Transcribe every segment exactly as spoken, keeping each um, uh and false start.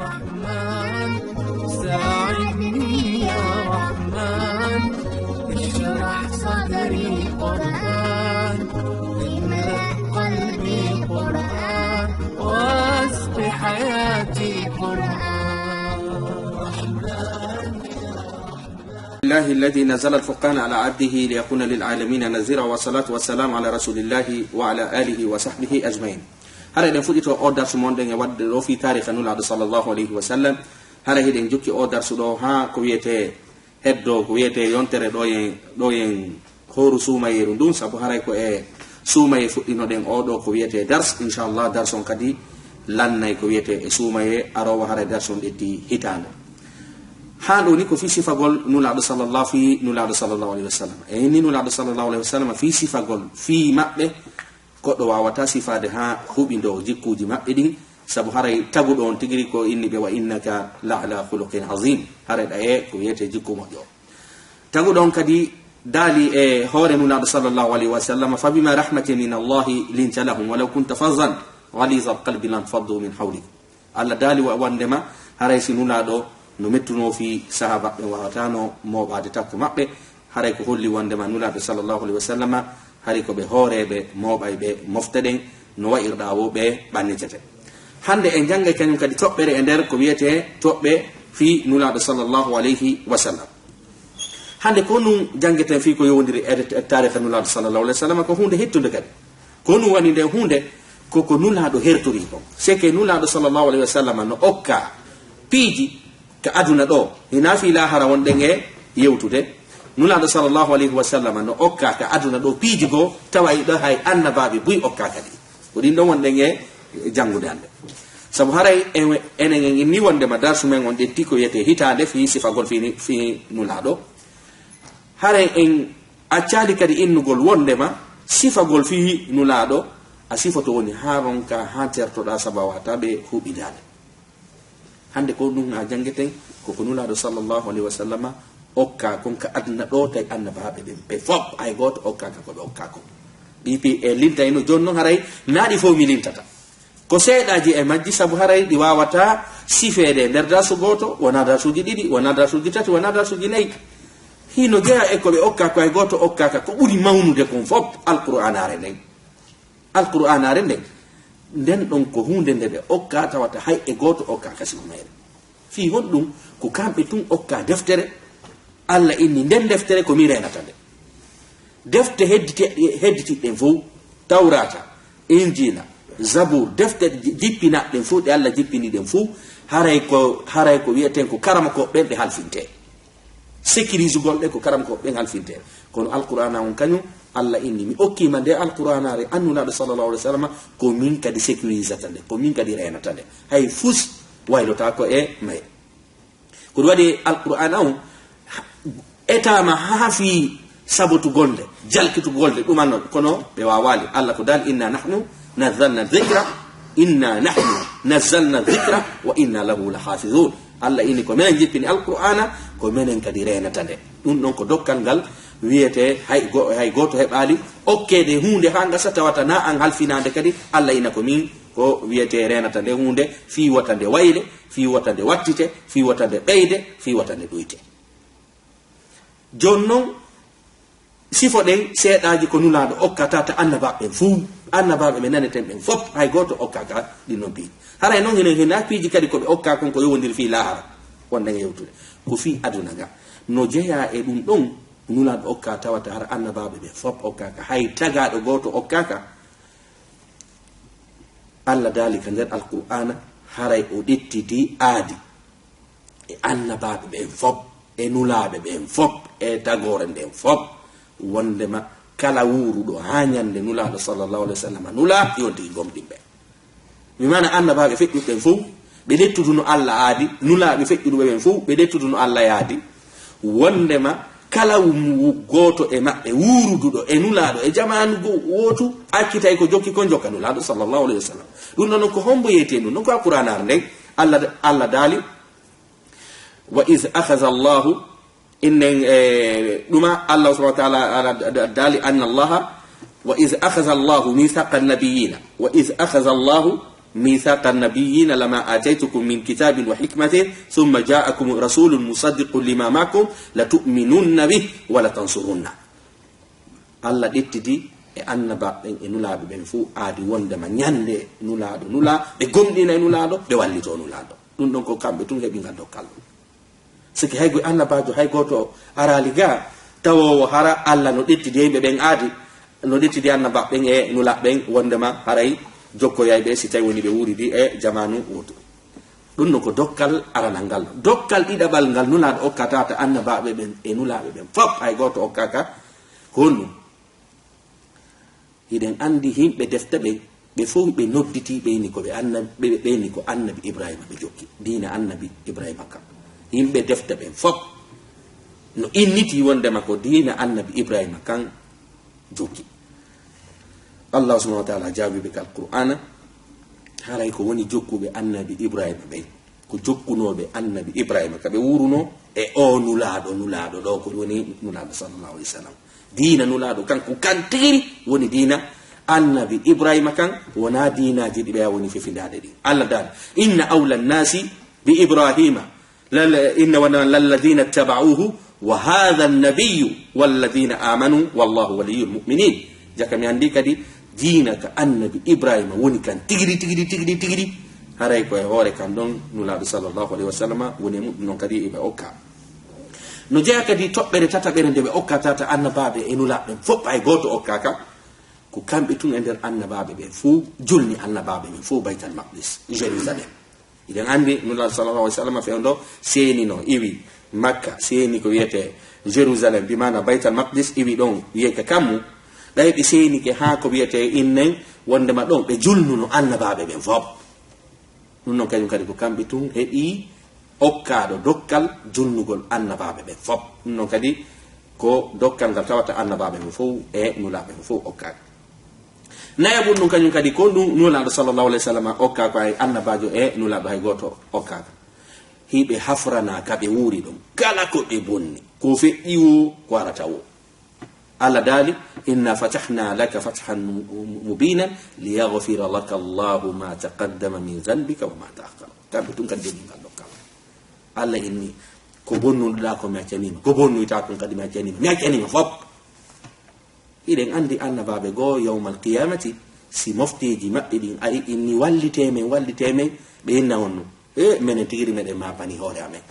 الرحمن، ساعدني يا رحمن، اشرح صدري قرآن، املأ قلبي قرآن، واسق حياتي قرآن. لله الذي نزل الفرقان على عبده ليكون للعالمين نذيرا، والصلاة والسلام على رسول الله وعلى آله وصحبه أجمعين. Hara eɗen fuɗɗito o darsu mon ɗen e waɗde ɗo fii taariika Nulaaɗo sallallahu alayhi wa sallam. Hara hiɗen jokki o darsu ɗo haa ko wiyetee heddo, ko wiyetee yontere ɗo yen, ɗo yen hooru suumayeeru ndun, sabu haray ko e suumaye fuɗɗinoɗen o ɗo ko wiyetee dars. Inchallah, dars on kadi lannay ko wiyetee e suumaye aroowo, haray dars on ƴetti hitaande. Haa ɗo ni ko fii sifagol Nulaaɗo sallallahu, fii Nulaaɗo sallallahu alayhi wa sallam. E inni Nulaaɗo sallallahu alayhi wa sallam fii sifagol fii maɓɓe, goɗɗo waawataa sifaade haa huɓindoo jikkuuji maɓɓe ɗin, sabu haray taguɗo on tigi rigi ko inni ɓe, "Wa innaka la ala khuluqin azim." Haray ɗa e ko wiyetee jikku moƴƴo. Taguɗo on kadi daali e hoore Nulaaɗo sallallahu alayhi wa sallam, "Fa bima rahmatin min Allahi linta lahum, walaw kunta fazzan ghalizal qalbi lanfaddu min hawlik." Allah daali wa-, wonndema haray si Nulaaɗo no mettunoo fii sahaabaaɓe, waawataano mooɓaade takko maɓɓe, haray ko holli wonndema Nulaaɗo sallallahu alayhi wa sallam, hari ko ɓe hooreeɓe mooɓayɓe mofte ɗen, no wa'irɗaa woo ɓe ɓannitete. Hannde en janngay kañum kadi toɓɓere e nder ko wiyetee toɓɓe fii Nulaaɗo sallallahu alayhi wa sallam. Hannde ko nun janngeten fii ko yowondiri e, e taariika Nulaaɗo sallallahu alayhi wa sallam, ko huunde hittunde kadi. Ko nun woni nden huunde, ko ko Nulaaɗo hertori kon. C'est que Nulaaɗo sallallahu alayhi wa sallam no okka piiji ka aduna ɗo, hinaa fii laahara wonɗen e yewtude. Nulaaɗo sallallahu alayhi wa sallam no okka ka aduna ɗo piiji goo, tawa e ɗo hay annabaaɓe buy okkaaka ɗi. Ko ɗin ɗon wonɗen e janngude hannde. Sabu haray en, enen en inni wonndema darsu men on ƴetti ko wiyetee hitaande fii sifagol fii, fii Nulaaɗo. Haray en accaali kadi innugol wonndema sifagol fii Nulaaɗo, a sifoto woni haa ronka, haa tertoɗaa, sabu a waawataa ɓe huɓindaade. Hannde ko ɗum haa janngeten, ko ko Nulaaɗo sallallahu alayhi wa sallama okkaa kon ka aduna ɗo, tawi annabaaɓe ɓen ɓe fof, hay gooto okkaaka ko ɓe okkaa kon. Ɗi pi-, e lintayno, jooni noon haray naa ɗi fof mi lintata. Ko seeɗaaji e majji, sabu haray ɗi waawataa sifeede e nder darsu gooto, wonaa darsuuji ɗiɗi, wonaa darsuuji tati, wonaa darsuuji nayi. Hino jeyaa e ko ɓe okkaa ko hay gooto okkaaka ko ɓuri mawnude kon fof, Alqur'aanaare nden. Alqur'aanaare nden, nden ɗon ko huunde nde ɓe okkaa tawata hay e gooto okkaaka sifa mayre. Fii honɗum? Ko kamɓe tun okkaa deftere. Alla inni nden deftere ko mi reenata nde. Defte hedditi-, hedditiiɗe ɗen fow, Tawraata, Injiila, Zabuur, defte ji-, jippinaaɗe ɗen fow, ɗe Alla jippini ɗen fow, haray ko, haray ko wi'eten ko karamokooɓe ɓen ɓe halfintee. Sécurisugol ɗe ko karamokooɓe ɓen halfintee. Kono Alqur'aana on kañum, Alla inni, mi okkiima nde Alqur'aanaare an Nulaaɗo sallallahu alayhi wa sallam, ko min kadi sécurisata nde, ko min kadi reenata nde. Hay fus waylotaako e mayre. Ko ɗum waɗi Alqur'aana on etaama haa fii sabotugol nde, jalkitugol nde, ɗumanno, kono ɓe waawaali. Alla ko daali, "Inna nahnu nazzalna dhikra, inna nahnu nazzalna dhikra wa inna lahu lahafizun." Alla inni, "Ko menen jippini Alqur'aana, ko menen kadi reenata nde." Ɗum ɗon ko dokkal ngal wiyetee hay go-, hay gooto heɓaali okkeede huunde haa ngasa tawata na an halfinaande kadi. Alla ina ko min ko wiyetee reenata nde huunde, fii wota nde wayle, fii wota nde wattite, fii wota nde ɓeyde, fii wota nde ɗuyte. Jooni non, sifo ɗen seeɗaaji ko Nulaaɗo okkata ta annabaaɓe ɓen fuu. Annabaaɓe ɓe naneten ɓen fof, hay gooto okkaaka ɗin non piiji. Haray non hino, hino piiji kadi ko ɓe okkaa kon ko yowondiri fii laahara. Wonɗen e yewtude. Ko fii aduna nga. No jeyaa e ɗum ɗon, Nulaaɗo okkaa tawata hara annabaaɓe ɓen fof okkaaka. Hay tagaaɗo gooto okkaaka. Alla daali ka nder Alqur'aana, haray o ƴettiti aadi e annabaaɓe ɓen fof, e nulaaɓe ɓen fof, e tagoore nden fof, wonndema kala wuuruɗo haa ñannde Nulaaɗo sallallahu alayhi wa sallam nulaa, yo on tigi gomɗin ɓe. Mi maana annabaaɓe feƴƴuɓe ɓen fof, ɓe ƴettuduno Alla aadi, nulaaɓe feƴƴuɓe ɓen fof, ɓe ƴettuduno Alla yaadi, wonndema kala wu-, wu-, gooto e maɓɓe wuuruduɗo e nulaaɗo e jamaanu go-, wootu, accitay ko jokki kon, jokka Nulaaɗo sallallahu alayhi wa sallam. Ɗum ɗon ko hombo yeetee ɗum? Ɗum ko Alqur'aanaare nden. Alla, Alla daali, "Wa iz akhadha Allahu", innen, e, ɗuma Alla subhanahu wa ta'ala, ala, da-, da-, daali, "Anna Allaha, wa iz akhadha Allahu mithaqa an-nabiyyina, wa iz akhadha Allahu ميثاق النبيين لما آتيتكم من كتاب وحكمة ثم جاءكم رسول مصدق لما معكم لتؤمنن به ولتنصرنه. Allah ƴettidi e annabaaɓe ɓen e nulaaɓe ɓen fuu aadi wondema ñande nulaaɗo nulaa, ɓe gomɗina e nulaaɗo, ɓe wallitoo nulaaɗo. Ɗum ɗon ko kamɓe tun heɓi ngal dokkal ɗum. Siki hay go-, annabaajo hay gooto araali ga tawoowo hara Allah no ƴettidi yimɓe ɓen aadi, no ƴettidi annabaaɓe ɓen e nulaaɓe ɓen wondema haray jokkoyay ɓe si tawi woni ɓe wuuridi e jamaanu wootu. Ɗum no ko dokkal aranal ngal. Dokkal ɗiɗaɓal ngal nulaaɗo okkata ta annabaaɓe ɓen e nulaaɓe ɓen fop hay gooto okkaaka. Ko honɗum? Hiɗen anndi yimɓe defte ɓen, ɓe fof ɓe nodditii, ɓe inni ko ɓe annabi, ɓe, ɓe inni ko annabi Ibrahima ɓe jokki, diina annabi Ibrahima kan. Yimɓe defte ɓen fof no innitii wondema ko diina annabi Ibrahima kan jokki. Allah subhanahu wa ta'ala jaabii ɓe ka Alqur'aana, haray ko woni jokkuɓe annabi Ibrahima ɓen, ko jokkunooɓe annabi Ibrahima ka ɓe wuurunoo e o nulaaɗo, nulaaɗo ɗo ko woni nulaaɗo sallallahu alaihi wasallam. Diina nulaaɗo kan ko kan tigi woni diina annabi Ibrahima kan, wonaa diinaaji ɗi ɓeya woni fefindaade ɗin. Allah daali, "Inna awla nnasi bi Ibrahima, lal-, inna wa lalladhina taba'uhu wa hadha an-nabiyyu walladhina amanu wallahu waliyyul mu'minin." Jaka mi anndi kadi diina ka annabi Ibrahima woni kan tigiri, tigiri, tigiri, tigiri. Haray ko e hoore kan ɗon nulaaɗo sallallahu alaihi wasallam woni e muɗum non kadi iɓe okka. No jeyaa kadi toɓɓere tataɓere nde ɓe okkata ta annabaaɓe e nulaaɓe fof hay gooto okkaaka. Ko kamɓe tun e nder annabaaɓe ɓen fof julni annabaaɓe ɓen fof Baytal Maqdis, Jérusalem. Hiɗen anndi nulaaɗo sallallahu alaihi wasallam fewndo seenino iwi Makka, seeni ko wiyetee Jérusalem, bi maana Baytal Maqdis iwi ɗon wiyetee kammu. Ɓay ɓe seenike haa ko wiyetee innen wondema ɗon ɓe julnuno annabaaɓe ɓen fof. Ɗum non kañum kadi ko kamɓe tun heɓi okkaaɗo dokkal julnugol annabaaɓe ɓen fof. Ɗum non kadi ko dokkal ngal tawata annabaaɓe ɓen fof e nulaaɓe ɓen fof okkaaka. Nayaɓun ɗum kañum kadi ko ɗum nulaaɗo sallallahu alaihi wasallam okkaaka, hay annabaajo e nulaaɗo hay gooto okkaaka. Hiɓe hafrana ka ɓe wuuri ɗum kala ko ɓe bonni, ko feƴƴi wo, ko arata wo. Allah daali, "Inna fatahna laka fathan mu-, mu-, mubinan liyaghfira laka Allahu ma taqaddama min dhanbika wa ma ta'akhkhara." Kamɓe tun kadi deɓi ngal dokkal. Allah inni, ko bonnuɗaa ko mi accanima, ko bonnuytaa kon kadi mi accanima, mi accanima fop. Hiɗen anndi annabaaɓe goo yawmal qiyamati, si mofteeji maɓɓe ɗin ari, inni, "Wallitee men, wallitee men," ɓe inna honno? E, menen tigiri meɗen maapani hoore amen.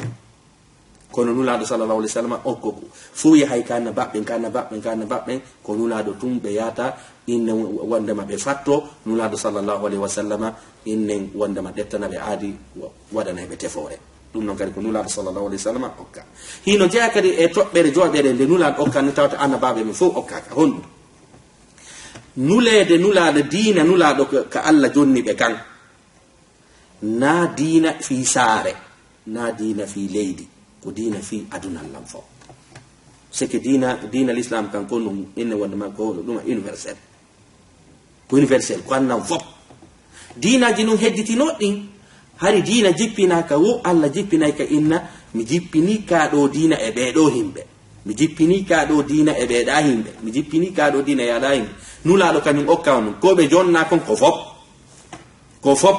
Kono nulaaɗo sallallahu alaihi wasallam okko ko fof yahay ka annabaaɓe ɓen, ka annabaaɓe ɓen, ka annabaaɓe ɓen, ko nulaaɗo tun ɓe yaata inne wondema ɓe fatto nulaaɗo sallallahu alaihi wasallam innen wondema ƴettana ɓe aadi wa-, waɗanay ɓe tefoore. Ɗum non kadi ko nulaaɗo sallallahu alaihi wasallam okka. Hino jeyaa kadi e toɓɓere jowaɓere nde nulaaɗo okka ni tawata annabaaɓe ɓen fof okkaaka. Honɗum? Nuleede nulaaɗo, diina nulaaɗo ka, ka Allah jonni ɓe kan. Naa diina fii saare, naa diina fii leydi, ko diina fii aduna lan fof. C'est que diina, diina l'islam kan ko ɗum inne wonde ma ko ɗum universel. Ko universel, ko annan fof. Diinaaji nun hedditinoo ɗin, hari diina jippinaaka wo, Allah jippinay ka inna, mi jippinii kaa ɗoo diina e ɓee ɗoo himɓe. Mi jippinii kaa ɗoo diina e ɓee ɗaa himɓe. Mi jippinii kaa ɗoo diina e yaa ɗaa himɓe. Nulaaɗo kañum okka on ɗum. Ko ɓe jonnaa kon ko fof. Ko fof.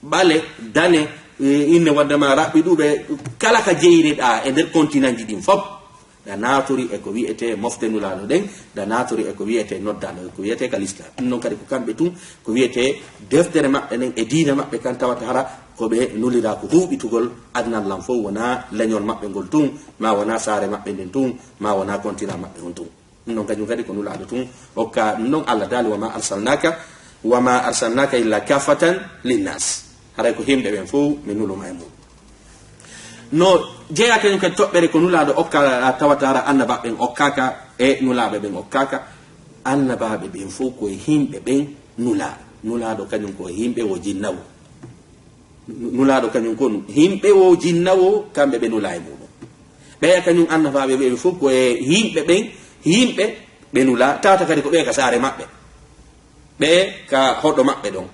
Ɓale, dane, e, inne wonde ma raɓɓi ɗuɓe, kala ka jeyriɗaa e nder kontinanji ɗin fof, ɗa naaturi e ko wiyetee mofte nulaaɗo ɗen, ɗa naaturi e ko wiyetee noddaaɗo, e ko wiyetee ka l'islam. Ɗum non kadi ko kamɓe tun, ko wiyetee deftere maɓɓe nden e diina maɓɓe kan tawata hara ko ɓe nuliraa ko huuɓitugol aduna lan fof, wonaa leñol maɓɓe ngol tun, maa wonaa saare maɓɓe nden tun, maa wonaa kontinaa maɓɓe on tun. Ɗum ɗon kañum kadi ko nulaaɗo tun okka. Ɗum ɗon Allah daali, "Wa ma arsalnaka, wa ma arsalnaka illa kaffatan linnas." Haray ko himɓe ɓen fof mi nuluma e mum. No jeyaa kañum kadi toɓɓere ko nulaaɗo okka, tawata hara annabaaɓe ɓen okkaaka e nulaaɓe ɓen okkaaka. Annabaaɓe ɓen fof ko e himɓe ɓen nulaa. Nulaaɗo kañum ko e himɓe wo jinna wo. Nulaaɗo kañum ko yimɓe wo, jinna wo, kamɓe ɓe nulaa e muɗum. Ɓeya kañum annabaaɓe ɓe fof ko e yimɓe ɓen, yimɓe ɓe nulaa, tawata kadi ko ɓe ka saare maɓɓe. Ɓe ka hoɗo maɓɓe ɗon.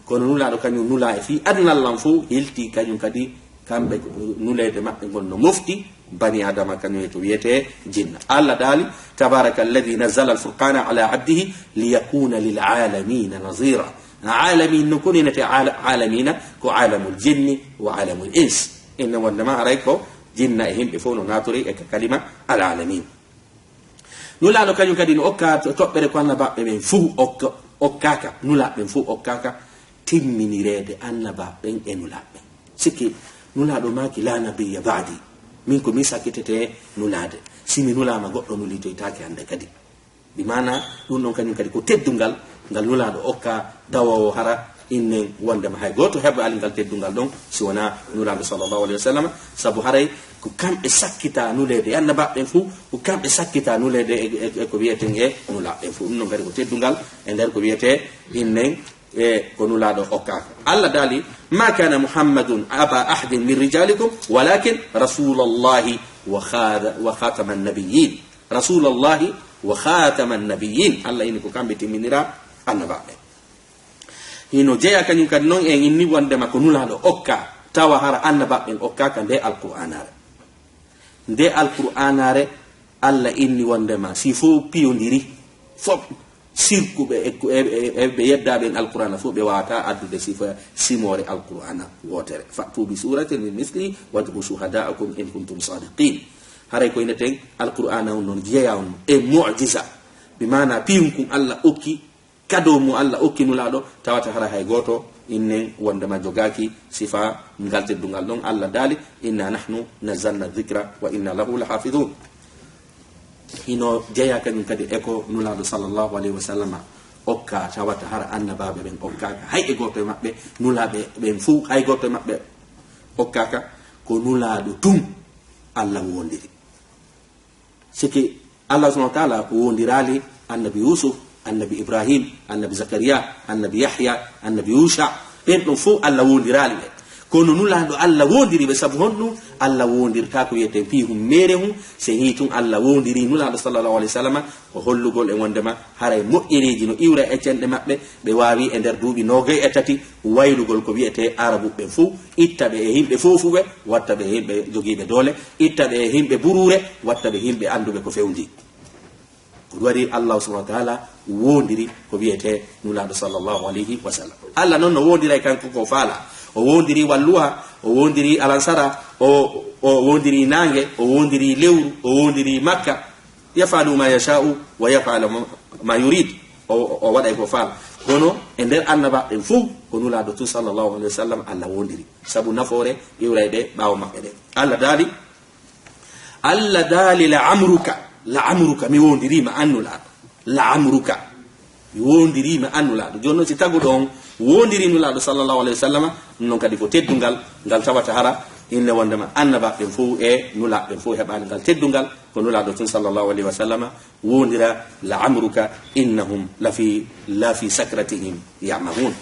Kono nulaaɗo kañum nulaa e fii aduna lan fof, helti kañum kadi kamɓe ko nuleede maɓɓe ngol no mofti bani Adama kañum e to wiyetee jinna. Allah daali, "Tabaraka alladhi nazzala al-furqana ala abdihi liyakuna lil alamina nazira." Alamin no ko ninete ala-, alamina, ko alamul jinni wa alamul ins. Inna wondema haray ko jinna e himɓe fof no natori e ka kalima al alamin. Nulaaɗo kañum kadi no okka to-, toɓɓere ko annabaɓe ɓen fof okka-, okkaka, nulaaɓe ɓen fof okkaka timminireede annabaɓe ɓen e nulaaɓe ɓen. Sikki nulaaɗo maaki la nabiyya ba'di. Min ko min sakkitete nulaade. Si mi nulaama goɗɗo nulitoytaake hannde kadi. Bi maana ɗum ɗon kañum kadi ko teddungal ngal nulaaɗo okka tawa o hara innen wondema hay gooto heɓaali ngal teddungal ɗon si wonaa nulaaɗo sallallahu alayhi wa sallam. Sabu haray ko kamɓe sakkita nuleede e annabaɓe ɓen fof, ko kamɓe sakkita nuleede e, e, e ko wiyeten e nulaaɓe ɓen fof. Ɗum ɗon kadi ko teddungal e nder ko wiyete innen e ko nulaaɗo okkaaka. Allah daali, "Ma kana Muhammadun aba ahdin min rijalikum, walakin rasulallahi wa khada-, wa khataman nabiyyin." Rasulallahi wa khataman nabiyyin. Allah ini ko kamɓe timminira annabaɓe. Hino jeya kañum kadi noon en inni wondema ko nulaaɗo okka, tawa hara annabaɓe ɓen okkaaka nde alqur'anare. Nde alqur'anare Allah inni wondema si fof piyondiri, fof sirkuɓe e, e, e, e ɓe yeddaaɓe en alqur'ana fof ɓe wawata addude sifa simoore alqur'ana wootere. Fa'tu bi suratin min mislihi wad'u shuhada'akum in kuntum sadiqin. Haray ko ineten alqur'ana on noon jeya on e mu'jiza. Bi maana piyunkun Allah okki, kado mo Allah okki nulaaɗo, tawata hara hay gooto innen wondema jogaaki sifa ngal teddungal ɗon. Allah daali, "Inna nahnu nazzalna dhikra wa inna lahu lahafidhun." Hino jeya kañum kadi e ko nulaaɗo sallallahu alayhi wa sallama okka, tawata hara annabaaɓe ɓen okkaaka. Hay e gooto e maɓɓe, nulaaɓe ɓen fof, hay gooto e maɓɓe okkaaka, ko nulaaɗo tun Allah wondiri. Sike Allah subhanahu wa ta'ala ko wondiraali annabi Yusuf, annabi Ibrahim, annabi Zakariya, annabi Yahya, annabi Yusha. Ɓen ɗon fof Allah wondiraali ɓe. Kono nulaaɗo Allah wondiri ɓe, sabu honɗum? Allah wondirta ko wiyeten fii hummeere hum, se hii tun Allah wondiri nulaaɗo sallallahu alayhi wa sallam, ko hollugol e wondema haray moƴƴereeji no iwra e cenɗe maɓɓe, ɓe waawi e nder duuɓi noogay e tati waylugol ko wiyete Arabuɓe ɓen fof, itta ɓe e himɓe foofuɓe, watta ɓe e himɓe jogiiɓe doole, itta ɓe e himɓe buruure, watta ɓe himɓe annduɓe ko fewndi. Ko ɗum waɗi Allah subhanahu wa ta'ala wondiri ko wiyete nulaaɗo sallallahu alayhi wa sallam. Allah noon no wondira e kanko ko faala. O wondiri walluha, o wondiri alansara, o, o wondiri naange, o wondiri lewru, o wondiri Makka. Yaf'alu ma yasha'u wa yaf'alu ma, ma yurid. O, o waɗay ko faala. Kono e nder annabaaɓe ɓen fof ko nulaaɗo tun sallallahu alayhi wa sallam Allah wondiri. Sabu nafoore iwray ɓe ɓaawo maɓɓe ɗen. Allah daali, Allah daali, "La amruka, la amruka, mi wondiriima an nulaaɗo. La amruka, mi wondiriima an nulaaɗo." Jooni noon, si taguɗo on wondiri nulaaɗo sallallahu alayhi wa sallama, ɗum noon kadi ko teddungal ngal tawata hara inne wondema annabaaɓe ɓen fof e nulaaɓe ɓen fof heɓaani ngal teddungal, ko nulaaɗo tun sallallahu alayhi wa sallama wondira, "La amruka, innahum la fi, la fi sakratihim ya'mahun."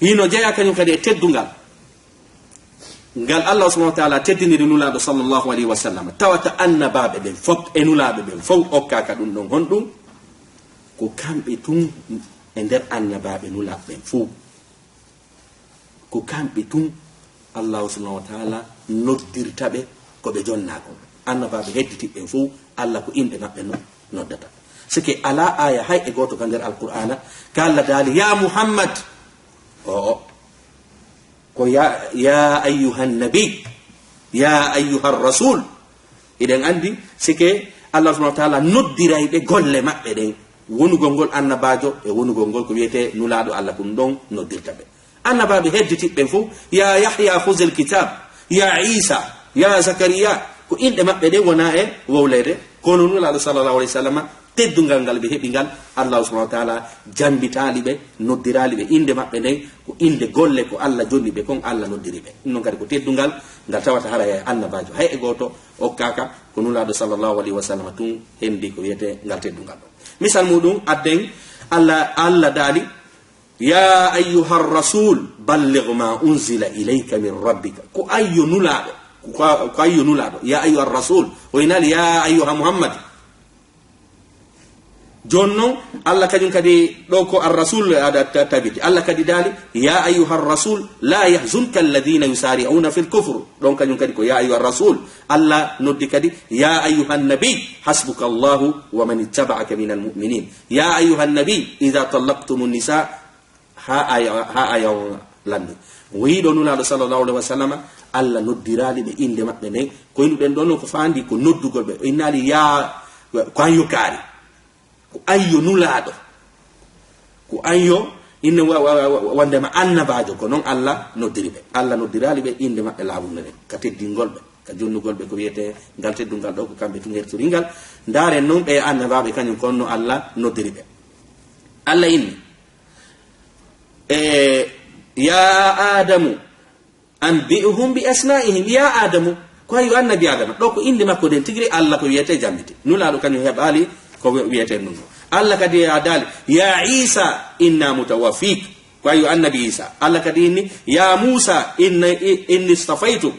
Hino jeyaa kañum kadi e teddungal ngal Allah subhanahu wa ta'ala teddiniri nulaaɗo sallallahu alayhi wa sallam, tawata annabaaɓe ɓen fof e nulaaɓe ɓen fof okkaaka ɗum ɗon. Honɗum? Ko kamɓe tun e nder annabaaɓe nulaaɓe ɓen fof. Ko kamɓe tun Allah subhanahu wa ta'ala noddirta ɓe ko ɓe jonnaa kon. Annabaaɓe hedditiɓɓe ɓen fof Allah ko inɗe maɓɓe no-, noddata. Sike alaa aaya hay e gooto ka nder Alqur'aana ka Allah daali, "Ya Muhammad." O'o. Ko ya, ya ayyuhan nabi, ya ayyuhan rasul. Hiɗen anndi sike Allah subhanahu wa ta'ala noddiray ɓe golle maɓɓe ɗen. Wonugol ngol annabaajo e wonugol ngol ko wiyetee nulaaɗo Allah ko ɗum ɗon noddirta ɓe. Annabaaɓe hedditiɓɓe ɓen fof, ya Yahya khuzil kitab, ya Isa, ya Zakariya, ko inɗe maɓɓe ɗen wona e wowleede. Kono nulaaɗo sallallahu alayhi wa sallam, teddungal ngal ɓe heɓi ngal, Allah subhanahu wa ta'ala jambitaali ɓe, noddiraali ɓe innde maɓɓe nden, ko innde golle ko Allah jonni ɓe kon, Allah noddiri ɓe. Ɗum noon kadi ko teddungal ngal tawata hara e annabaajo hay e gooto okkaaka, ko nulaaɗo sallallahu alayhi wa sallam tun hendi ko wiyetee ngal teddungal ɗon. Misal muɗum adden, Allah, Allah daali, "Ya ayyuhar rasul, balligh ma unzila ilayka min rabbika." Ko ayyo nulaaɗo, ko, ko ayyo nulaaɗo, ya ayyuhar rasul, o inaali ya ayyuha Muhammad. Jooni noon, Allah kañum kadi, ɗo ko ar-rasul ada ta-, tabiti. Allah kadi daali, "Ya ayyuha ar-rasul, la yahzunka alladhina yusari'una fil kufr." Ɗon kañum kadi ko, "Ya ayyuha ar-rasul." Allah noddi kadi, "Ya ayyuha an-nabi, hasbuka Allahu wa man ittaba'aka minal mu'minin. Ya ayyuha an-nabi, idha tallaqtumun nisa." Ha aya, ha aya on lanndi. O wi'i ɗo Nulaaɗo sallallahu alaihi wa sallama, Allah noddiraali ɓe innde maɓɓe nden. Ko innuɗen ɗon ko faandi ko noddugol ɓe. O innaali, "Ya," ko an yo kaari. Ko an yo Nulaaɗo. Ko an yo inne wa-, wa-, wa-, wa-, wondema annabaajo. Ko noon Allah noddiri ɓe. Allah noddiraali ɓe innde maɓɓe laaɓunde nden. Ka teddingol ɓe, ka jonnugol ɓe ko wiyetee ngal teddungal ɗo, ko kamɓe tun hertori ngal. Ndaaren noon ɓe annabaaɓe kañum kon no Allah noddiri ɓe. Allah inni, e, "Ya Adamu, anbi'hum bi asma'ihim." Ya Adamu, ko yo annabi Adama. Ɗo ko innde makko nden tigi Allah ko wiyetee jambiti. Nulaaɗo kañum heɓaali ko wi-, wiyetee ɗum. Allah kadi a daali, "Ya Isa, inna mutawaffik." Ko yo annabi Isa. Allah kadi inni, "Ya Musa, inna, i-, inni istafaytuk."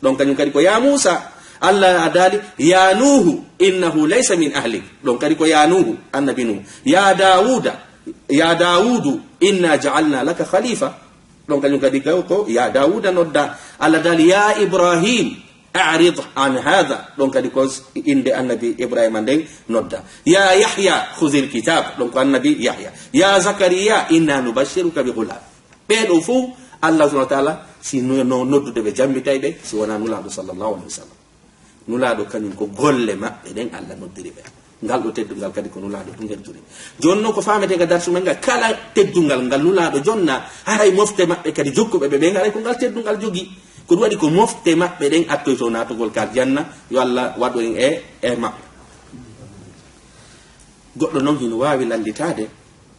Ɗon kañum kadi ko, "Ya Musa." Allah a daali, "Ya Nuhu, innahu laysa min ahlik." Ɗon kadi ko, "Ya Nuhu, annabi Nuhu." "Ya Dawuda, ya Dawudu, inna ja'alna laka khalifa." Ɗon kañum kadi ko, ko, "Ya Dawuda" nodda. Allah daali, "Ya Ibrahim, a'rid an hadha." Ɗon kadi ko s-, innde annabi Ibrahima nden nodda. "Ya Yahya, khudhil kitab." Ɗon ko annabi Yahya. "Ya Zakariya, inna nubashiruka bi ghulam." Ɓee ɗoo fof, Allah subhanahu wa taala, si no, no noddude ɓe, jammitay ɓe, si wonaa Nulaaɗo sallallahu alaihi wa sallam. Nulaaɗo kañum ko golle maɓɓe ɗen Allah noddiri ɓe. Ngal ɗoo teddungal kadi ko Nulaaɗo ɗum hertori. Jooni noon ko faametee ka darsu men ngal, kala teddungal ngal Nulaaɗo jonna, haray mofte maɓɓe kadi jokkuɓe ɓe ɓen, haray ko ngal teddungal jogii. Ko ɗum waɗi ko mofte maɓɓe ɗen attoytoo naatugol ka aljanna, yo Allah waɗu en e, e maɓɓe. Goɗɗo noon hino waawi lannditaade,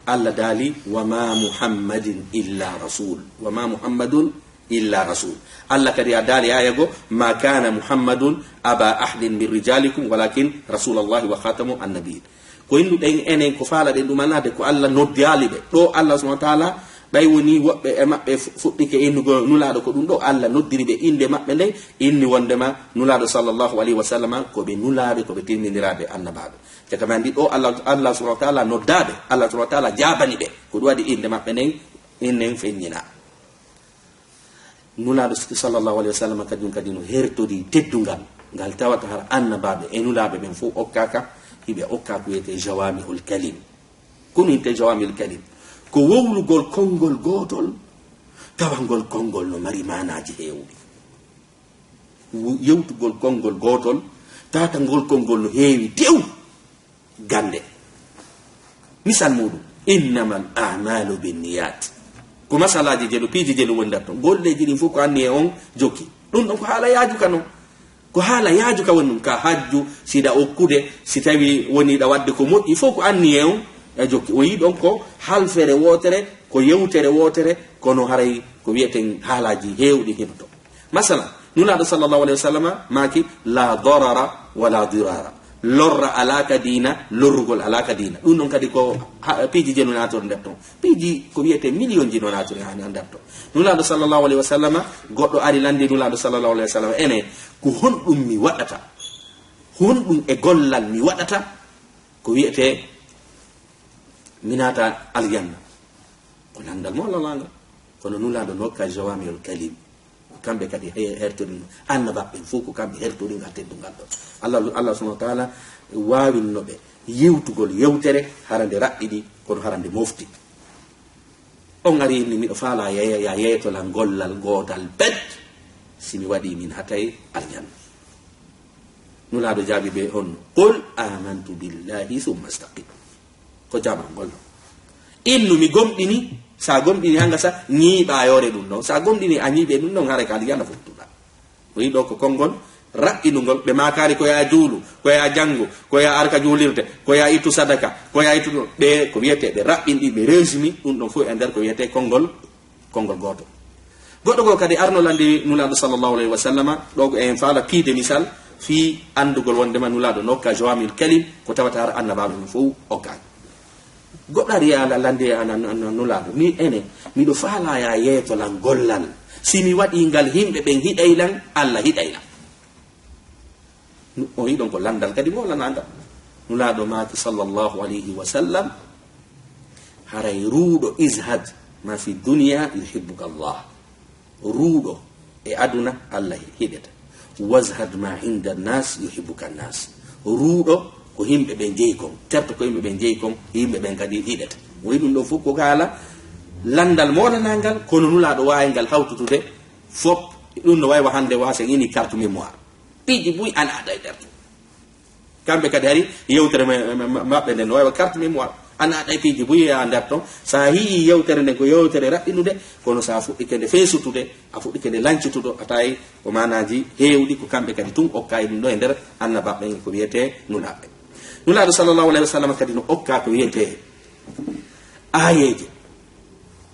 Allah daali, "Wa ma Muhammadin illa rasul." "Wa ma Muhammadun illa rasul." Allah kadi a daali aaya goo, "Ma kana Muhammadun aba ahdin min rijalikum, walakin rasulallahi wa khatamu annabiyin." Ko innduɗen enen, ko faalaɗen ɗum anaade, ko Allah noddaali ɓe. Ɗo Allah subhanahu wa taala, ɓay woni woɓɓe e maɓɓe fu-, fuɗɗike innugol Nulaaɗo, ko ɗum ɗo Allah noddiri ɓe innde maɓɓe nden, inni wondema Nulaaɗo sallallahu alaihi wa sallama ko ɓe nulaaɓe, ko ɓe timminiraaɓe annabaaɓe. Te kam anndi ɗo Allah, Allah subhanahu wa taala noddaaɓe, Allah subhanahu wa taala jaabani ɓe. Ko ɗum waɗi innde maɓɓe nden, innen feññinaa. Nulaaɗo sallallahu alaihi wa sallam kañum kadi no hertori teddungal ngal tawata hara annabaaɓe e nulaaɓe ɓen fof okkaaka, hiɓe okkaa ko wiyetee jawami'ul kalim. Ko ɗum wiyetee jawami'ul kalim? Ko wowlugol konngol gootol, tawa ngol konngol no mari maanaaji heewɗi. Wu-, yewtugol konngol gootol, tawata ngol konngol no heewi tew gannde. Misal muuɗum, "Innamal a'malu binniyat." Ko masalaaji jelu, piiji jelu woni nder ton. Golleeji ɗin fof ko anniye on jokki. Ɗum ɗon ko haala yaaju ka non. Ko haala yaaju ka woni ɗum, ka hajju, si ɗa okkude, si tawi woni ɗa waɗde ko moƴƴi, fof ko anniye on e jokki. O yii ɗon ko halfere wootere, ko yewtere wootere, kono haray ko wiyeten haalaaji heewɗi hino ton. Masalan, Nulaaɗo sallallahu alaihi wa sallama maaki, "La darara wa la dirara." Lorra alaa ka diina, lorrugol alaa ka diina. Ɗum ɗon kadi ko ha-, piiji jenu naatore nder ton. Piiji ko wiyetee miliyonji no naatore ha nder ton. Nulaaɗo sallallahu alaihi wa sallama, goɗɗo ari lanndi Nulaaɗo sallallahu alaihi wa sallama, "Ene, ko honɗum mi waɗata? Honɗum e gollal mi waɗata ko wiyetee mi naata aljanna?" Ko lanndal mo Allah lanndal. Kono Nulaaɗo no hokka jawami'ul kalim. Kamɓe kadi he-, hertori ɗum. Annabaaɓe ɓen fof ko kamɓe hertori ngal teddungal ɗon. Allah, Allah subhanahu wa taala waawinno ɓe yewtugol yewtere hara nde raɓɓiɗi, kono hara nde mofti. On ari inni, "Miɗo faalaa ya, ya yeeto lan gollal gootal pet, si mi waɗii mi naatay aljanna." Nulaaɗo jaabi ɓe honno? "Qul amantu billahi summa istaqim." Ko jaabangol ɗon. Innu, "Mi gomɗini." Sa gomɗini hanga sa ñiiɓa yoore ɗum ɗon. Sa gomɗini a ñiiɓe ɗum ɗon, haray ka aljanna fottuɗa. O yiɗo ko konngol raɓɓinungol. Ɓe maakaali ko ya juulu, ko ya janngu, ko ya arka juulirde, ko ya ittu sadaka, ko ya ittu ɗum. Ɓe ko wiyetee ɓe raɓɓinɗi, ɓe résumé ɗum ɗon fof e nder ko wiyetee konngol konngol gooto. Goɗɗo goo kadi arno lanndi Nulaaɗo sallallahu alaihi wa sallama, ɗo ko en faala piide misal fii anndugol wonndema Nulaaɗo no hokka jawami'ul kalim, ko tawata hara annabaaɓe ɓen fof okkaaki. Goɗɗo ari yaala lanndi ana, ana, ana Nulaaɗo, "Mi ene, miɗo faalaa ya yeeto lan gollal. Si mi waɗii ngal, yimɓe ɓen hiɗay lan, Allah hiɗay lan." O yiɗon ko lanndal kadi mo lanaa ngal. Nulaaɗo maaki sallallahu alayhi wa sallam, haray ruuɗo, izhad ma fi dunya yuhibbuka Allah. Ruuɗo e aduna, Allah hiɗete. Wazhad ma inda nas yuhibbuka nas. Ruuɗo ko yimɓe ɓen jeyi kon, terto ko yimɓe ɓen jeyi kon, yimɓe ɓen kadi hiɗete. Mo yiɗi ɗum ɗo fof ko haala lanndal moolanangal, kono Nulaaɗo waawi ngal hawtutude fof. Ɗum no wayi wa hannde wa sen ini carte mémoire. Piiji buy ana aɗa e nder. Kamɓe kadi hari yewtere ma-, ma-, ma-, maɓɓe nden no wayi wa carte mémoire. Ana aɗa e piiji buy e a nder ton. So a yii yewtere nden ko yewtere raɓɓinude, kono so a fuɗɗike nde feesutude, a fuɗɗike nde lancitude, a tawi ko maanaaji heewɗi ko kamɓe kadi tun okka e ɗum ɗo e nder annabaɓe ko wiyetee nulaaɓe. Nulaaɗo sallallahu alayhi wa sallam kadi no okka ko wiyetee aayeeje.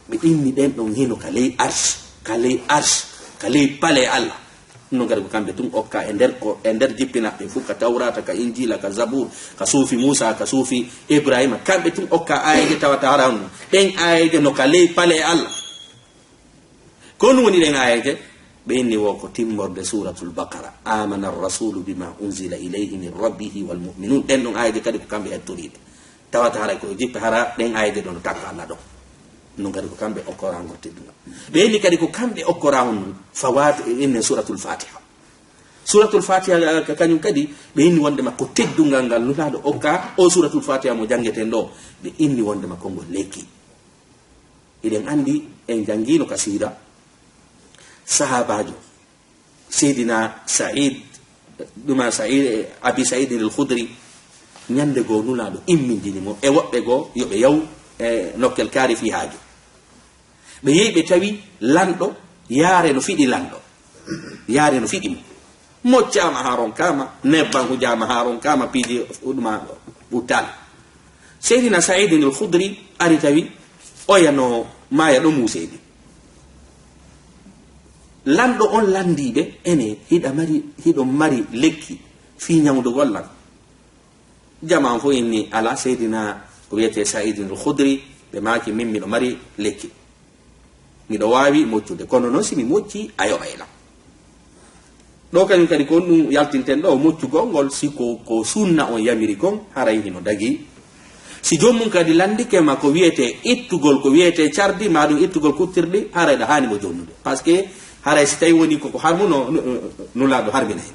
Ɓe inni ɗen ɗon hino ka ley arsh, ka ley arsh, ka ley pale Allah. Ɗum non kadi ko kamɓe tun okka e nder ko, e nder jippinaɓe fof, ka Tawrata, ka Injila, ka Zabur, ka suufi Musa, ka suufi Ibrahima. Kamɓe tun okka aayeeje tawata hara on ɗon. Ɗen aayeeje no ka ley pale Allah. Ko honɗum woni ɗen aayeeje? Ɓe inni wo ko timmorde Suratul Baqara, "Amana ar-rasulu bima unzila ilayhi min rabbihi wal mu'minun." Ɗen ɗon aayeeje kadi ko kamɓe hettoriiɓe. Tawata haray ko e jippe hara ɗen aayeeje ɗon no takko Allah ɗon. Ɗum kadi ko kamɓe okkoraa ngol teddungal. Ɓe inni kadi ko kamɓe okkoraa on fawat e inni Suratul Fatiha. Suratul Fatiha, eh, ka-, kañum kadi ɓe inni wondema ko teddungal ngal Nulaaɗo okka o Suratul Fatiha mo janngeten ɗo. Ɓe inni wondema ko ngol lekki. Hiɗen anndi, en janngiino ka siira, sahaabaajo Seydina Saïd, ɗuma Saïd, Abi Saïdin al-Khudri, ñande goo Nulaaɗo immindini mo e woɓɓe goo yo ɓe yaw e nokkel kaari fii haaju. Ɓe yehi ɓe tawi lanɗo yaare no fiɗi lanɗo. Yaare no fiɗi mo. Moccaama haa ronkaama, nebban hujaama haa ronkaama, piiji ɗuma ɓuttaali. Seydina Saïdin al-Khudri ari tawi oya no maaya ɗo muuseydi. Lanɗo on lanndii ɓe, "Ene, hiɗa mari, hiɗo mari lekki fii ñawndugol lan?" Jamaa on fof inni, "Alaa, Seydina ko wiyetee Saïdin al-Khudri, ɓe maaki min miɗo mari lekki. Miɗo waawi moccude, kono noon si mi moccii, a yoɓay lan." Ɗo kañum kadi ko ɗum yaltinten ɗo, moccugol ngol, si ko, ko sunna on yamiri kon, haray hino dagii. Si joomum kadi lanndike ma ko wiyetee ittugol, ko wiyetee cardi, maa ɗum ittugol kuttirɗi, haray ɗa haani mo jonnude. Parce que haray si tawi woni koko harmuno, nu-, nu-, Nulaaɗo harmina hen.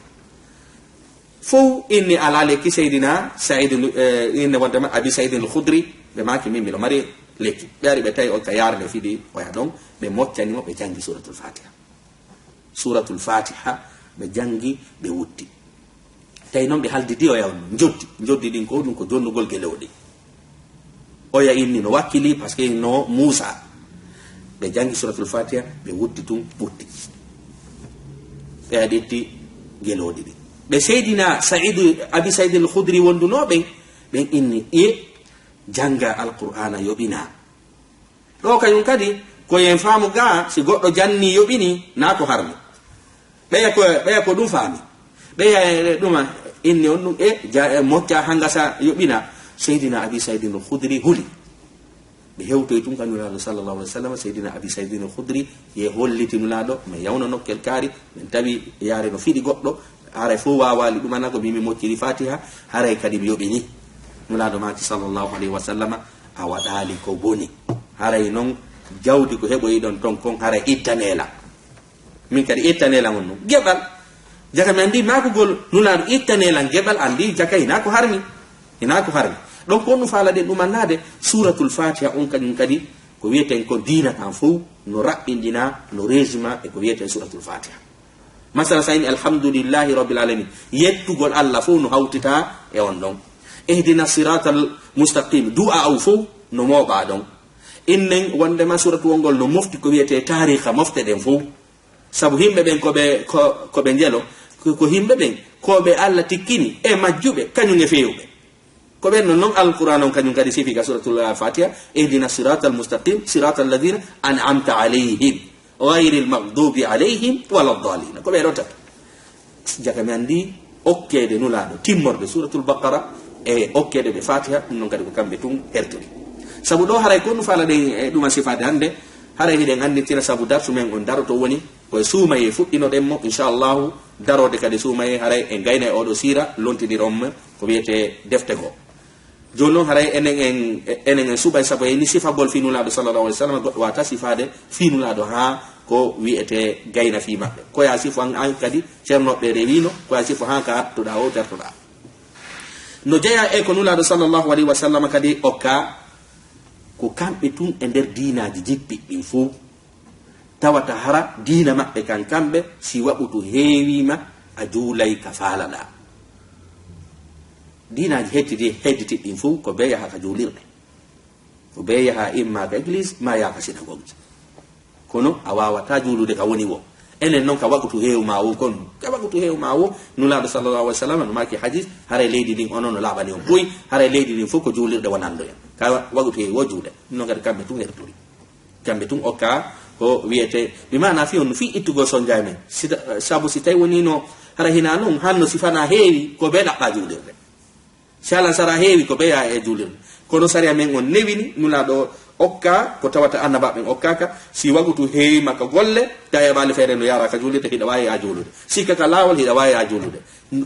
Fow inni alaa lekki Seydina Saïd, eh, inni wondema Abi Saïd al-Khudri, ɓe maaki min miɗo mari lekki. Ɓe ari ɓe tawi on ka yaare nde fiɗi oya ɗon, ɓe moccani mo, ɓe janngi Suratul Fatiha. Suratul Fatiha, ɓe janngi, ɓe wutti. Tawi noon ɓe haldidi oya on, njoddi, njoddi ɗin ko ɗum ko jonnugol gelooɗi. Oya inni no wakkili, parce que no Muusa. Ɓe janngi Suratul Fatiha, ɓe wutti tun, wutti. Ɓe aɗi itti gelooɗi ɗin. Ɓe Seydina Saïd, Abi Saïd al-Khudri wondunoo ɓen, ɓen inni, "E, jannga Alqur'aana yoɓinaa." Ɗo kañum kadi, ko yen faamu ga, si goɗɗo janni yoɓini, naa ko harmi. Ɓeya ko, ɓeya ko ɗum faami. Ɓeya e ɗuma inni on ɗum e ja-, e mocca hanga sa yoɓina. Seydina Abi Saïdin al-Khudri huli. Ɓe hewtoyi tun ka Nulaaɗo sallallahu alaihi wasallam, Seydina Abi Saïdin al-Khudri ye holliti Nulaaɗo, men yawno nokkel kaari, men tawi yaare no fiɗi goɗɗo, haray fof waawaali ɗumana ko mimi mocciri Fatiha, haray kadi mi yoɓini. Nulaaɗo maaki sallallahu alaihi wasallam, a waɗaali ko boni. Haray non jawdi ko heɓoyi ɗon ton kon, haray ittanee lan. Min kadi ittanee lan on non. Geɓal. Jaka mi anndi maakugol Nulaaɗo ittanee lan geɓal, anndi jaka hinaa ko harmi. Hinaa ko harmi. Donc on no faalaɗen ɗumannaade Suuratul Fatiha on kañum kadi ko wiyeten ko diina kan fow no raɓɓinɗinaa, no reesima e ko wiyeten Suuratul Fatiha. Masala sa inni alhamdulillahi rabbil alamin, yettugol Allah fow no hawtitaa e on ɗon. Ihdina siratal mustaqim, du'a o fow no mooɓaa ɗon. Innen wondema suuratu on ngol no mofti ko wiyetee taariika mofte ɗen fow. Sabu himɓe ɓen ko ɓe, ko, ko ɓe njelo, ko, ko himɓe ɓen, ko ɓe Allah tikkini e majjuɓe, kañum e feewuɓe. Ko ɓen non, non Alqur'aan on kañum kadi sifi ka Suuratul Fatiha, "Ihdina siratal mustaqim, siratal ladina an'amta alayhim, ghayril maghdubi alayhim wala ddallin." Ko ɓe ɗo tata. Jaka mi anndi okkeede Nulaaɗo, timmorde Suuratul Baqara e okkeede ɓe Fatiha, ɗum non kadi ko kamɓe tun hertori. Sabu ɗo haray ko ɗum faalaɗen e ɗuma sifaade hannde, haray hiɗen anndintira sabu darsu men on daroto woni ko e suumayee fuɗɗinoɗen mo, inchallahu, daroode kadi suumayee, haray en gayna e oɗo siira, lontiniron mo, ko wiyetee defte goo. Jooni noon, haray enen en, enen en suɓay, sabu en ni sifagol fii Nulaaɗo sallallahu alaihi wasallam, goɗɗo waawata sifaade fii Nulaaɗo haa ko wiyetee gayna fii maɓɓe. Ko yaa sifo an, an kadi, ceernooɓe rewiino, ko yaa sifo haa ka artoɗaa o, tertoɗaa. No jeyaa e ko Nulaaɗo sallallahu alaihi wasallam kadi okka, ko kamɓe tun e nder diinaaji jippiɗi ɗin fow. Tawata hara diina maɓɓe kan kamɓe, si waqutu heewiima, a juulay ka faalaɗaa. Diinaaji hedditi-, hedditiɗi ɗin fow, ko bee yaha ka juulirɗe. Ko bee yaha imma ka église, ma yaha ka synagogue. Kono a waawataa juulude ka woni woo. Enen non ka waqutu heewu maa woo kon. Ka waqutu heewu maa woo, Nulaaɗo sallallahu alaihi wasallam no maaki hadis, haray leydi ndin onon no laaɓani on buy, haray leydi ndin fow ko juulirɗe wonanɗo en. Ka waqutu heewu woo juule. No kadi kamɓe tun hertori. Kamɓe tun okka ko wiyetee, bi maana fii on fii ittugol sonjaay men. Si ta-, sabu si tawi woni no hara hinaa non, hanno si fanaa heewi, ko bee ɗaɓɓaa juulirde. Si alan sara heewi, ko bee yaha e juulirde. Kono sariya men on newini, Nulaaɗo okka, ko tawata annabaaɓe ɓen okkaaka, si waqutu heewiima ka golle, tawi a ɓaali feere no yaara ka juulirde, hiɗa waawi yaha juulude. Sikka ka laawol, hiɗa waawi yaha juulude.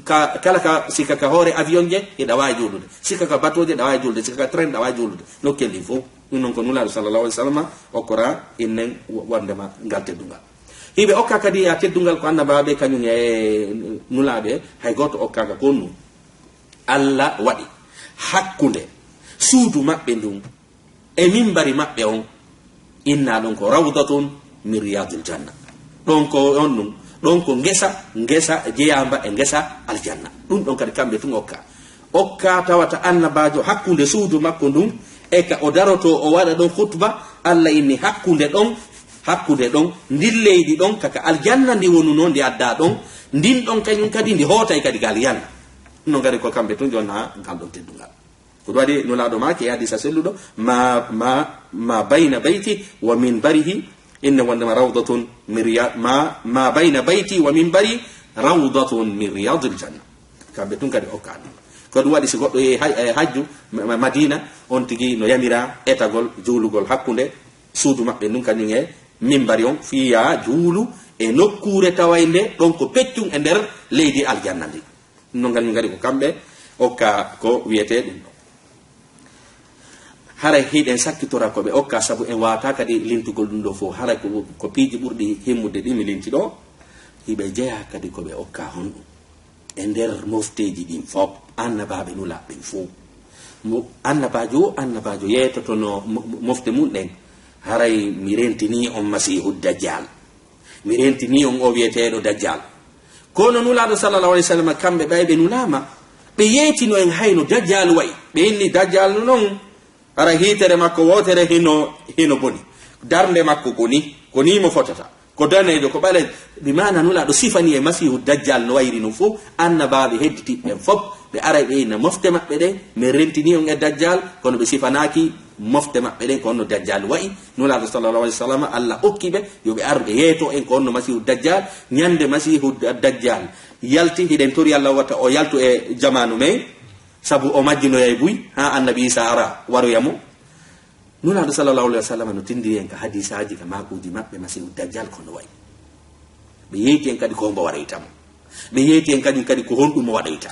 Ka, kala ka, sikka ka hoore avion je, hiɗa waawi juulude. Sikka ka bateau je, hiɗa waawi juulude. Sikka ka train, hiɗa waawi juulude. Nokkel ɗin fow. Ɗum noon ko Nulaaɗo sallallahu alaihi wasallam okkora innen wo-, wondema ngal teddungal. Hiɓe okka kadi ya teddungal ko annabaaɓe kañum e Nulaaɓe, hay gooto okkaaka ko ɗum. Alla waɗi hakkunde suudu maɓɓe ndun e mimbari maɓɓe on, inna ɗon ko rawdatun min riyadil janna. Ɗon ko on ɗum, ɗon ko ngesa, ngesa jeyaamba e ngesa aljanna. Ɗum ɗon kadi kamɓe tun okka. Okka tawata annabaajo hakkunde suudu makko ndun, e ka o darotoo o waɗa ɗon khutba, Alla inni hakkunde ɗon, hakkunde ɗon, ndin leydi ɗon, kaka aljanna ndi wonunoo, ndi addaa ɗon, ndin ɗon kañum kadi ndi hootay kadi ka aljanna. No ngari ko kamɓe tun jonna ngal ɗon teddungal. Ko ɗum waɗi Nulaaɗo maaki e hadiisa selluɗo, ma, ma, ma bayna bayti wa minbarihi, inna wondema rawdatun min riya-, ma, ma bayna bayti wa minbari rawdatun min riyadil janna. Kamɓe tun kadi okkaani. Ko ɗum waɗi si goɗɗo yehi haj-, eh, hajju ma-, ma-, Madina, on tigi no yamira etagol juulugol hakkunde suudu maɓɓe ndun kañum e mimbari on, fii yaa juulu e nokkuure tawaynde ɗon ko peccun e nder leydi aljanna ndin. No ngari, ngari ko kamɓe okka ko wiyetee ɗum ɗo. Haray hiɗen sakkitora ko ɓe okka, sabu en waawataa kadi lintugol ɗum ɗo fow. Haray ko, ko piiji ɓurɗi himmude ɗi mi linti ɗo, hiɓe jeyaa kadi ko ɓe okka honɗum. E nder mofteeji ɗin fow, annabaaɓe Nulaaɓe ɓen fow. Mo, annabaajo o annabaajo yeetotono mo, mo, mofte mun ɗen, haray mi rentinii on Masiihu Dajjal. Mi rentinii on o wiyeteeɗo Dajjal. Kono Nulaaɗo sallallahu alaihi wasallam, kamɓe ɓay ɓe nulaama, ɓe yeetino en hayno Dajjal wa'i. Ɓe inni Dajjal no non, hara hiitere makko wootere hino, hino boni. Darnde makko ko ni, ko ni mo fotata. Ko daneejo, ko ɓaleejo. Bi maana Nulaaɗo sifani e Masiihu Dajjal no wayri non fow, annabaaɓe hedditiiɓe ɓen fow, ɓe aray ɓe inna mofte maɓɓe ɗen, min rentinii on e Dajjal, kono ɓe sifanaaki mofte maɓɓe ɗen ko honno Dajjal wa'i. Nulaaɗo sallallahu alaihi wasallam, Alla okki ɓe yo ɓe ar ɓe yeeto en ko honno Masiihu Dajjal. Ñande Masiihu Da-, Dajjal yalti, hiɗen tori Alla wata o yaltu e jamaanu men, sabu o majjinoyay buy haa Annabi Iisaa ara waroya mo. Nulaaɗo sallallahu alaihi wasallam no tindini en ka hadiisaaji, ka maakuuji maɓɓe, Masiihu Dajjal ko no wa'i. Ɓe yeeti en kadi ko hombo waroyta mo. Ɓe yeeti en kadi, kadi ko honɗum mo waɗoyta.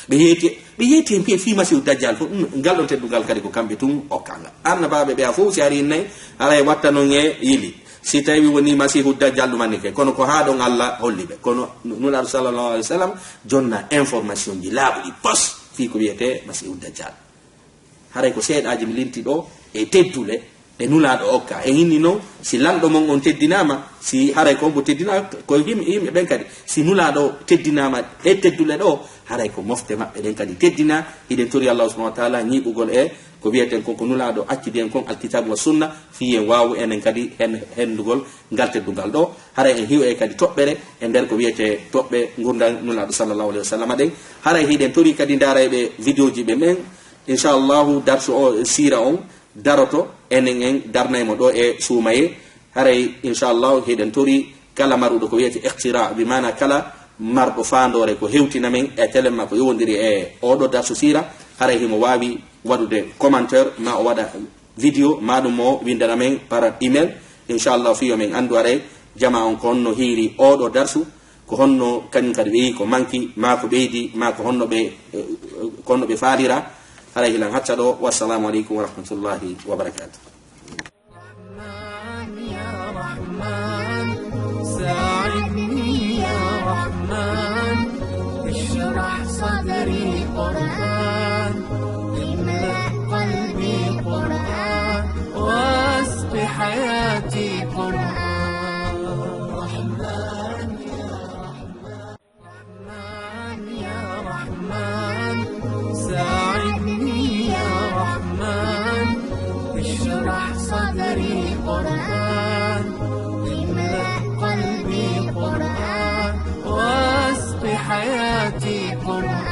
Ɓe yeeti, ɓe yeeti en fii, fii Masiihu Dajjal fow, ɗum, ngal ɗon teddungal kadi ko kamɓe tun okka ngal. Annabaaɓe ɓe a fow si ari innay, haray watta non e yili. Si tawi woni Masiihu Dajjal ɗum annike, kono ko haa ɗon Alla holli ɓe. Kono Nulaaɗo sallallahu alaihi wasallam jonna information ji laaɓuɗi pos fii ko wiyetee Masiihu Dajjal. Haray ko seeɗaaji mi linti ɗo e teddule ɗe Nulaaɗo okka. En inni non, si lanɗo mon on teddinaama, si haray ko hombo teddinaa, ko yim-, yimɓe ɓen kadi. Si Nulaaɗo teddinaama e teddule ɗo, haray ko mofte maɓɓe ɗen kadi teddinaa. Hiɗen tori Allahu subhanahu wa taala ñiiɓugol e ko wiyeten kon ko Nulaaɗo accidi en kon, Alkitaabu wa Sunna, fii en waawu enen kadi hen-, hendugol ngal teddungal ɗo. Haray en hiwo e kadi toɓɓere e nder ko wiyetee toɓɓe ngurndan Nulaaɗo sallallahu alaihi wasallam ɗen. Haray hiɗen tori kadi ndaarayɓe vidéo ji ɓe ɓen, Inchallahu, darsu o siira on daroto, enen en darnay mo ɗo e suumayee. Haray, inchallahu, hiɗen tori kala maruɗo ko wiyete iqtira, bi maana kala marɗo faandoore ko hewtina men e telen ma ko yowondiri e oɗo darsu siira, haray himo waawi waɗude commentaire, ma o waɗa vidéo, ma ɗum o windana men par email. Inchallahu, fii yo men anndu haray jama on ko honno hiiri oɗo darsu. Ko honno kañum kadi weyi ko manki, maa ko ɓeydi, maa ko honno ɓe, eh, ko honno ɓe faalira? Haray hilan hacca ɗo. Wassalamu aleykum wa rahmatullahi wa barakatuh. رحمن يا رحمن، ساعدني يا رحمن، اشرح صدري قرآن، املأ قلبي قرآن، واسق حياتي قرآن. رحمن يا رحمن، رحمن يا رحمن، ساعدني يا رحمن، اشرح صدري قرآن، املأ قلبي قرآن، واسق حياتي قرآن.